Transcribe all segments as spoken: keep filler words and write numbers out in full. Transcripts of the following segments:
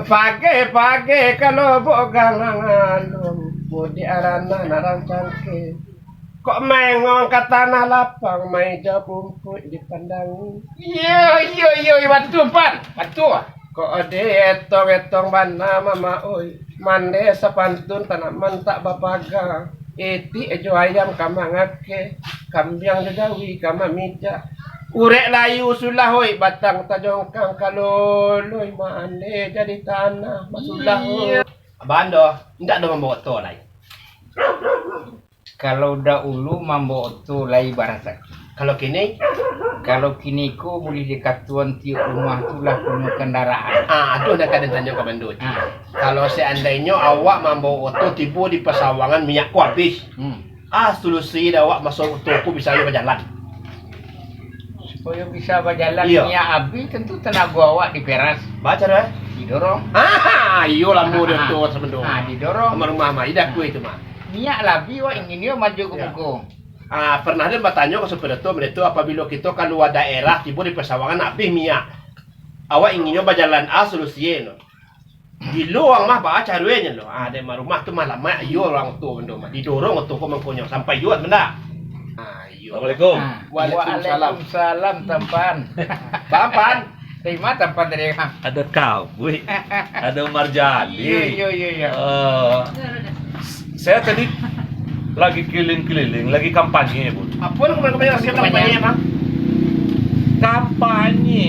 Pagai-pagai kalau bogang alun, mudik aranan arang cangkeh. Kok maengong ka tanah lapang, maija bumpuik dipandangi. Iyo, iyo, iyo, iyo, batua, Pan. Batua. Kok ode etong-etong bana, Mamak, oi. Mande sapantun tanaman tak bapaga. Itik jo ayam ka mangakeh, kambiang jo jawi ka mamijak. Urek layu sulah, oi, batang tajongkang ka loloi, mande jadi tanah, masulah, oi. Iyo. Abah ando, indak ado mambawa oto lai. Kalau dahulu mambawa oto lai barasaki. Kalau kini? Kalau kini ko buliah dikatoan tiok rumah tu lah punyo kandaraan. Ah, ado nan ka den tanyo ka Bando. Ah. Kalau seandainyo awak mambawa oto tibo di pasawangan, minyak ko abih. Hmm. Ah, solusi dek awak masuak oto ko bisa yo bajalan. Supayo bisa bajalan, iyo, minyak abih, tantu tanago awak diperas. Baco tu, eh? Didorong. Ah, iyo lamo dek oto sabendo. Ah, didorong. Rumah-rumah mah, idak kue itu mah. Minyak labi wak ingin yo maju ka muko. Ah, pernah den batanyo ka supir tu, benda tu apabilo kito kalua daerah, tibo di pasawangan, abih minyak. Awak inginnyo bajalan a solusinyo. Gilo urang mah, baa caronyo lo. Ah, den mah rumah tu mah lamak, iyo urang tu bendo mah. Didorong tu ko mangkonyo, sampai juo benda. Ah, iyo. Assalamualaikum. Ah, waalaikumsalam. Waalaikumsalam, Tampan. Tampan. Tarimo, Tampan, tadi, Bang. Ado Kabuik, ado Marjali. Iyo, iyo, iyo, iyo. Eh, saya tadi lagi keliling-keliling, lagi kampanye, Bun. Apo nan kampanye, kampanye, kampanye, Bang? Kampanye.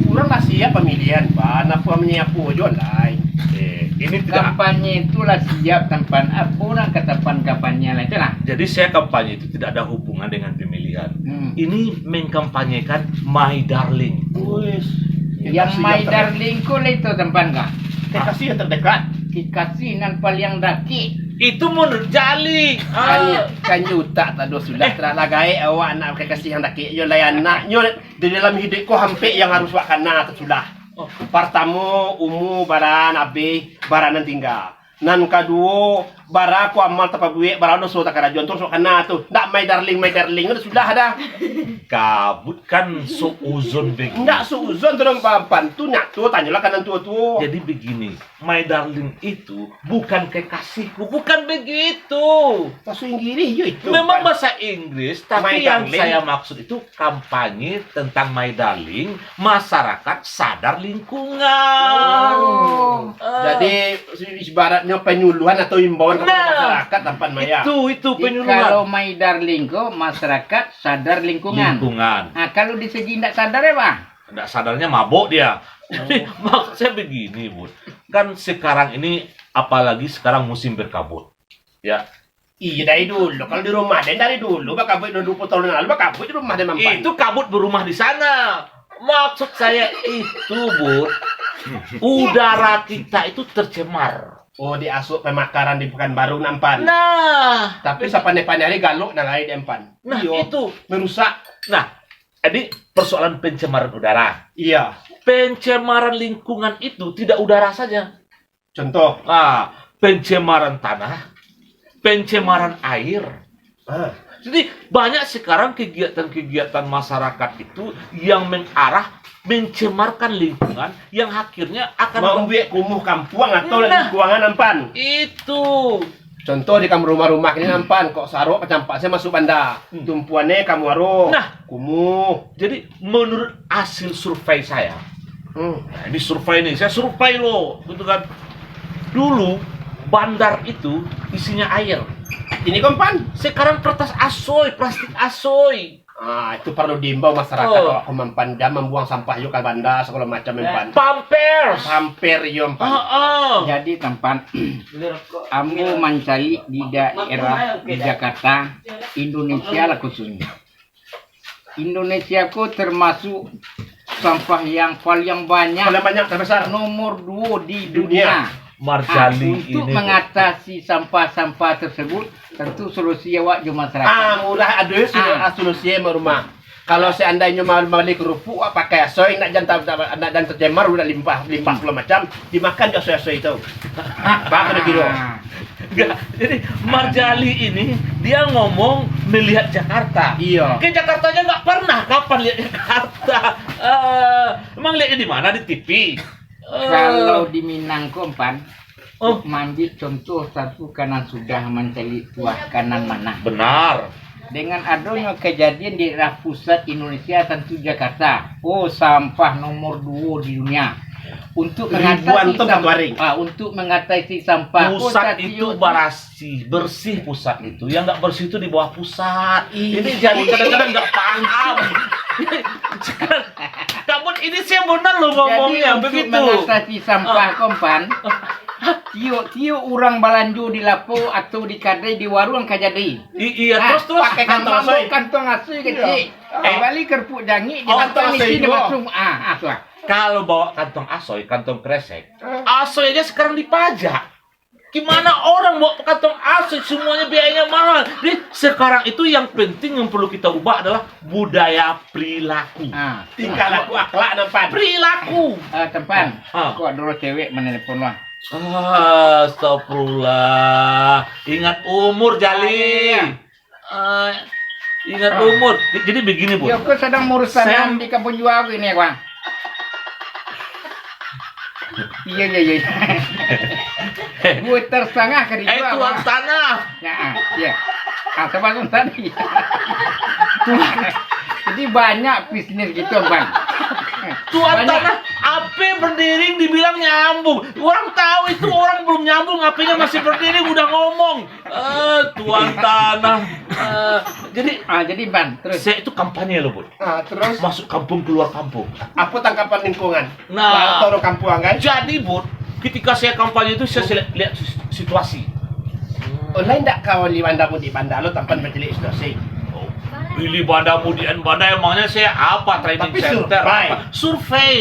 Urang lah siap pamilihan, Bang. Apo kampanye apo jo lai? Eh, ini tidak. Kampanye tu lah siap, Tampan. Apo nan ka Tampan kampanye lah, itulah. Jadi, saya kampanye itu tidak ada hubungan dengan pemilihan. Hmm. Ini mengkampanyekan My Darling. Wis. Yang My Darling ko lai tu, Tampan, ka? Kekasih yang terdekat. Kekasih nan paliang dakek. Itu menurut Jali. Kan, ah, kan utak tak ado sudah, taralah gaek awak nak kekasih yang dakek. Yo lai anaknyo di dalam hiduik ko ampek yang harus wak kana tu sudah. Oh. Partamo, umua bara nan abih, bara nan tingga. Nan kaduo, bara ko amal tapabuek, bara doso takarajoan, taruih kana tu. Ndak my darling, my darling, tu sudah dah. Kabut kan suuzon begini. Ndak suuzon tu, Tampan. Tu nyato, tanyolah ka nan tuo-tuo. Jadi begini, my darling itu bukan kekasihku, bukan begitu. Bahasa Inggris je itu, memang kan? Bahasa Inggris, tapi yang saya maksud itu kampanye tentang my darling, masyarakat sadar lingkungan. Oh. Ah. Jadi, ibaratnyo penyuluhan atau imbauan kepada masyarakat, Tampan, Maya. Itu, itu penyuluhan. Kalau my darling ko, masyarakat sadar lingkungan. Lingkungan. Nah, kalau di segi ndak sadar, ya, Bang? Ndak sadarnya mabok dia. Oh. Jadi, maksud saya begini, Bun. Kan sekarang ini, apalagi sekarang musim berkabut. Ya, Iyo, dari dulu. Kalau di rumah den dari dulu, bakabuik dua puluh tahun yang lalu, bakabuik di rumah den, Tampan. Itu kabut berumah di sana. Maksud saya itu, Bud, udara kita itu tercemar. Oh, diasuak pemakaran di Pekanbaru, Tampan. Nah. Tapi sapandai-pandai ari galok nan lai, Tampan. Nah, iyo, itu. Merusak. Nah, jadi persoalan pencemaran udara. Iya. Pencemaran lingkungan itu tidak udara saja. Contoh? Ah, pencemaran tanah, pencemaran air. Ah. Jadi, banyak sekarang kegiatan-kegiatan masyarakat itu yang mengarah mencemarkan lingkungan, yang akhirnya akan mambuek kumuh kampuang atau lingkungan, Tampan. Nah, itu. Contoh di kam-, rumah-rumah kini, Tampan, kok sarok kacampak se masuak banda. Hmm. Tumpuannyo ka muaro. Nah. Kumuh. Jadi, menurut hasil survei saya, hmm, nah, ini survei nih, saya survei lo, gitu kan. Dulu, bandar itu isinya air. Ini, Tampan? Sekarang kertas asoy, plastik asoy. Ah, itu perlu diimbau masyarakat, oh, awak ko, Tampan, jan mambuang sampah yo ka banda, sagalo macam, Tampan. Pampers. Pampers yo, Tampan. Heeh. Jadi, Tampan, ambo mancaliak di daerah di Jakarta, Indonesia lah khususnya. Indonesia ko termasuk sampah yang paling banyak, paling banyak, terbesar, nomor duo di dunia. Dunia. Marjali. Ah, untuk ini, mengatasi sampah-sampah tersebut, tentu solusi awak jo masyarakat. Ah, murah ado sudah, ah, solusi, Mak Rumah. Kalau seandainyo ma-, mambali kerupuk, awak pakai asoy, nak jan ta-, ta-, nak jan tacemar, udah limpah, limpah, hmm, segala macam, dimakan jo asoy-asoy itu. Baa kiro-kiro? Enggak, jadi Marjali ini, dia ngomong melihat Jakarta. Iya. Ke Jakartanya nggak pernah, kapan lihat Jakarta? Eh, emang lihatnya di mana? Di T V? Kalau di Minang ko, Pan, oh, maambiak contoh satu ka nan sudah mancaliak tuah ka nan manah. Benar. Dengan adonyo kajadian di daerah pusat Indonesia, tantu Jakarta. Oh, sampah nomor duo di dunia. Untuk mengatasi sam-, ah, untuk mengatasi sampah, oh, pusat itu barasi-, bersih pusat itu. Yang nggak bersih itu di bawah pusat. Iya. Ini jadi kadang-kadang nggak paham. Namun ini sih benar loh ngomongnya, jadi, untuk begitu. Mengatasi sampah, ah, ko, Pan, tiok-tiok urang balanjo di lapo atau di kadai, di waruang ka jadi. I-, iya, ah, terus, terus. Pakai kantong asoy. Kantong asoy kecil. Iya. Eh. Bali kerupuk jangik, oh, dimakan kantong asoy isi, juga. Dimasuk. Ah, ah, tu, ah. Kalau bawa kantong asoy, kantong kresek, asoy aja sekarang dipajak. Gimana orang bawa kantong asoy, semuanya biayanya mahal. Jadi, sekarang itu yang penting yang perlu kita ubah adalah budaya perilaku. Ah. Tingkah laku, akhlak, nampan. Perilaku. Ah, Tampan. Ah. Kok dulu cewek menelepon lah? Astagfirullah. Ingat umur, Jali. Ah, iya, iya. Ah, ingat umur. J-, jadi begini, Bun. Yo, ko sadang maurusan di kampung juo ko ini, Bang. Iya, iya, iya. Gue tersangah ka dijual, eh, tuan tanah. Ya, ah, iya. Ah, sama tadi. Tuan. Jadi banyak bisnis gitu, Bang. Tuan tanah, ape berdiri dibilang nyambung. Orang tahu itu orang belum nyambung, apenya masih berdiri udah ngomong. Eh, tuan tanah. Eh, jadi, ah, jadi, Ban, terus? Saya itu kampanye loh, Bun. Ah, terus? Masuk kampung, keluar kampung. Apa tangkapan lingkungan? Nah, tahu orang kampung, kan? Jadi, Bun, ketika saya kampanye itu, saya, saya lihat sis-, situasi. Oh, lain ndak kau li banda mudik banda lo, Tampan, bajelik situasi? Oh, pilih banda mudik, banda emangnya saya apa, training center? Tapi survei. Apa? Survei,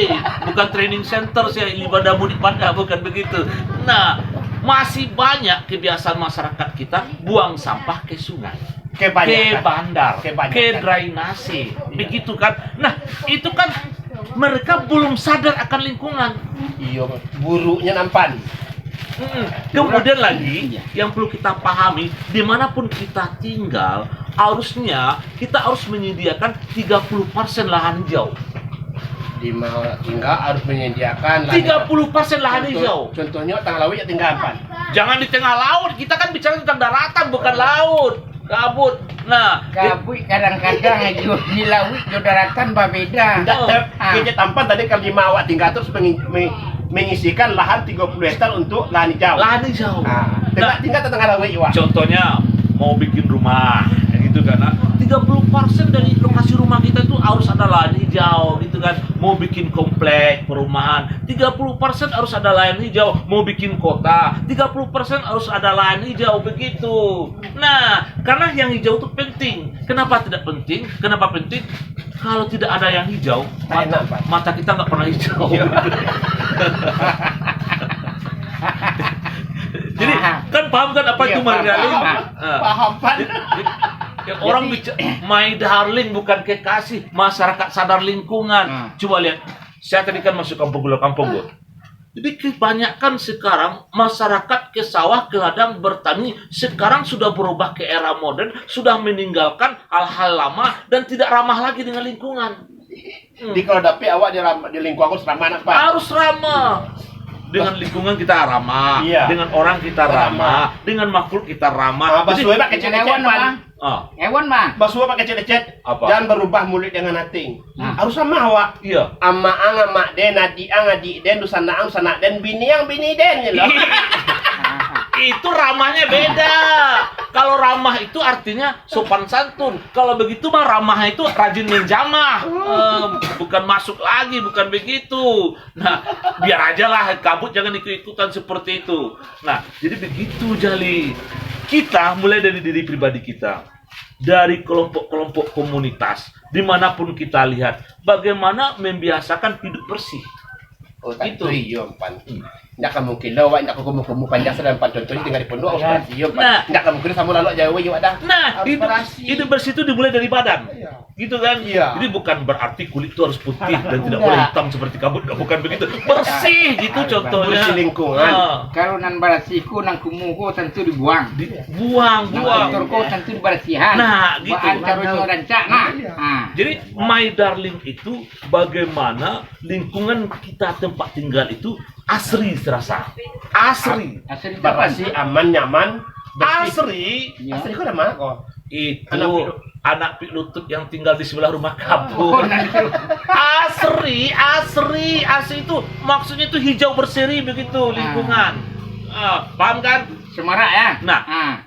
bukan training center, saya li banda mudik banda, bukan begitu. Nah, masih banyak kebiasaan masyarakat kita buang sampah ke sungai, kebanyakan, ke bandar, kebanyakan, ke drainase, iya, begitu kan? Nah, itu kan mereka belum sadar akan lingkungan. Iyo, buruknya nampan. Mm-mm. Kemudian lagi, iya, yang perlu kita pahami, dimanapun kita tinggal, harusnya kita harus menyediakan tiga puluh persen lahan hijau. Di ma-, tinggal harus menyediakan lahan hijau. Tiga puluh persen lahan hijau. Contoh-, contohnya tangah lauik ya tinggal, Pan. Jangan di tengah laut, kita kan bicara tentang daratan, bukan laut. Kabut. Nah, di- Kabut kadang-kadang aja di lauik jo daratan babeda. Indak, oh, Tep. Ah. Kecek Tampan tadi kalau lima awak tinggal terus mengi-, me-, mengisikan lahan tiga puluh hektar untuk lahan hijau. Lahan hijau. Ah, tinggal, nah, tinggal tengah lauik, Wak. Contohnya, mau bikin rumah, gitu kan, ah. Tiga puluh persen dari lokasi rumah kita itu harus ada lahan hijau, gitu kan. Mau bikin komplek perumahan, tiga puluh persen harus ada lahan hijau. Mau bikin kota, tiga puluh persen harus ada lahan hijau, begitu. Nah, karena yang hijau itu penting. Kenapa tidak penting? Kenapa penting? Kalau tidak ada yang hijau, tak mata, enak, Pak, mata kita nggak pernah hijau. Iya. Jadi, ah, kan paham kan apa, iya, itu, paham, Mariali? Paham, paham. Ah. Paham, Pak. Jadi, jadi, ya, orang jadi bica-, "My darling," bukan kekasih, masyarakat sadar lingkungan. Hmm. Coba lihat, saya tadi kan masuk kampung, keluar kampung, Bu. Jadi, kebanyakan sekarang masyarakat ke sawah, ke ladang, bertani, sekarang sudah berubah ke era modern, sudah meninggalkan hal-hal lama dan tidak ramah lagi dengan lingkungan. Hmm. Jadi, kalau dapik awak di ram-, di lingkungan harus ramah, nak, Pak? Harus ramah. Dengan lingkungan kita ramah, iya, dengan orang kita ramah, ramah, dengan makhluk kita ramah. Ah, jadi, basuo, Pak, kecek-kecek, hewan, Pak. Ah. Hewan, Bang. Basuo pakai lecet-lecet. Apa? Jangan berubah mulut dengan ating. Hmm. Harus sama awak. Iya. Amak ang, amak den, adik ang, adik den, dunsanak ang, dunsanak den, bini ang, bini den, gitu loh. Itu ramahnya beda. Kalau ramah itu artinya sopan santun. Kalau begitu mah ramah itu rajin menjamah. Em, bukan masuk lagi, bukan begitu. Nah, biar aja lah, kabut jangan ikut-ikutan seperti itu. Nah, jadi begitu, Jali. Kita mulai dari diri pribadi kita, dari kelompok-kelompok komunitas, dimanapun kita lihat, bagaimana membiasakan hidup bersih. Oh, gitu. Tantu iyo, Pan. Hmm. Ndak ka mungkin lah, awak ndak ka kumuh-kumuh panjang sadang pantonton tinggal di pondok, harus barasiah, Pak. Nah. Ndak ka mungkin samo lalok jauah, awak dah. Nah, harus hidup, barasiah. Hidup bersih itu dimulai dari badan. Iya. Gitu kan? Iya. Jadi bukan berarti kulit itu harus putih dan tidak boleh hitam seperti kabut, nggak, bukan begitu. Bersih gitu contohnya. Bersih lingkungan. Ah. Kalau nan barasiah ko, nan kumuh ko tantu dibuang. Dibuang, buang. Kotor ko tantu dibarasihan. Nah, gitu. Baa caronyo rancak, nah. Iya. Ah. Jadi, my darling itu bagaimana lingkungan kita tempat tinggal itu asri serasa. Asri. Asri itu apa? Barasiah, aman, nyaman, bersih. Asri. Iya. Asri ko namo ko? Itu anak Pik Lutut. Anak Pik Lutut yang tinggal di sebelah rumah kabun. Oh, nah itu. Asri, asri, asri itu maksudnya itu hijau berseri begitu lingkungan. Ah, paham kan? Semarak ya? Nah,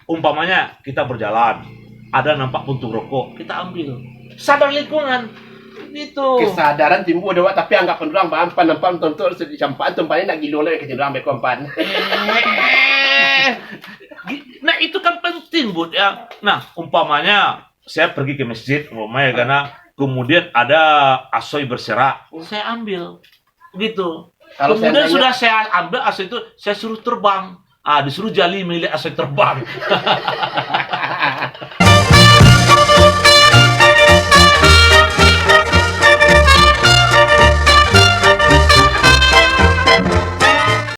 umpamanya kita berjalan, ada nampak puntung rokok, kita ambil. Sadar lingkungan. Gitu. Kesadaran timbul dek awak, tapi anggapan urang, baa, ampan, ampan, tonton, dicampakan, tumpahin, nak gilo lah, kato urang, beko, ampan. Eh, gi-, nah, itu kan penting, Bud, ya. Nah, umpamanya, saya pergi ke masjid, umpamanya, karena kemudian ada asoy berserak, saya ambil. Gitu. Kalau kemudian seandainya sudah saya ambil asoy itu, saya suruh terbang. Ah, disuruh jali milik asoy terbang.